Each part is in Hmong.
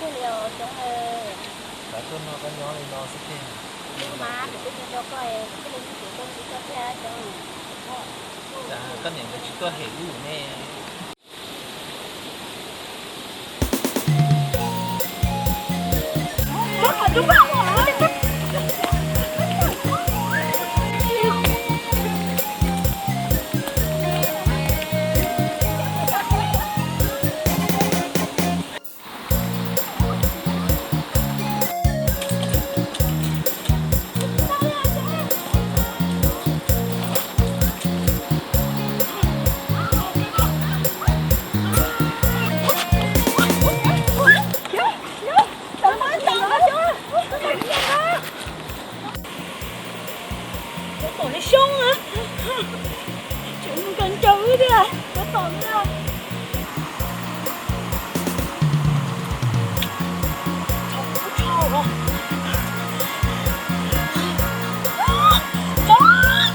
Xws li os Xyoob, koj tuaj nrog koj nyob li no xwb tiag. Mas kuv twb tsis nrog koj, kuv thiaj li tsis tuaj ntsib koj thiab Xyoob. Koj niam nkawd tsis tuaj hem wb ne. Cov tom li Xyoob na, tseem mus kawm ncaws wb thiab, cov tom no. Cov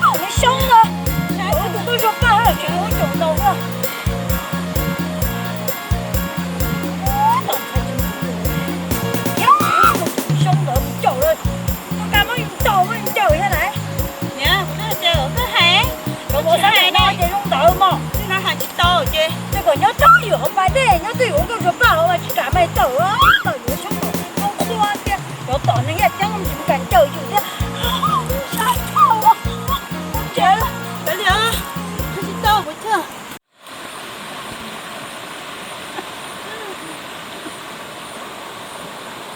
tom li Xyoob na, ua tus tub zog paj hab tseem ua caum ntaus na. Xyoob ntawd mus caum lawm, tus ka muab yus ntaus muab yus ncaws thiab na. Niam, koj hais, koj hais, koj hais no ces zoo ntawd mog. Twb no hais tsis tau ces, ces kom nyob twj ywm hauv pas dej, nyob twj ywm ua nkauj zog paj hauv mas tsis kam mas tawm.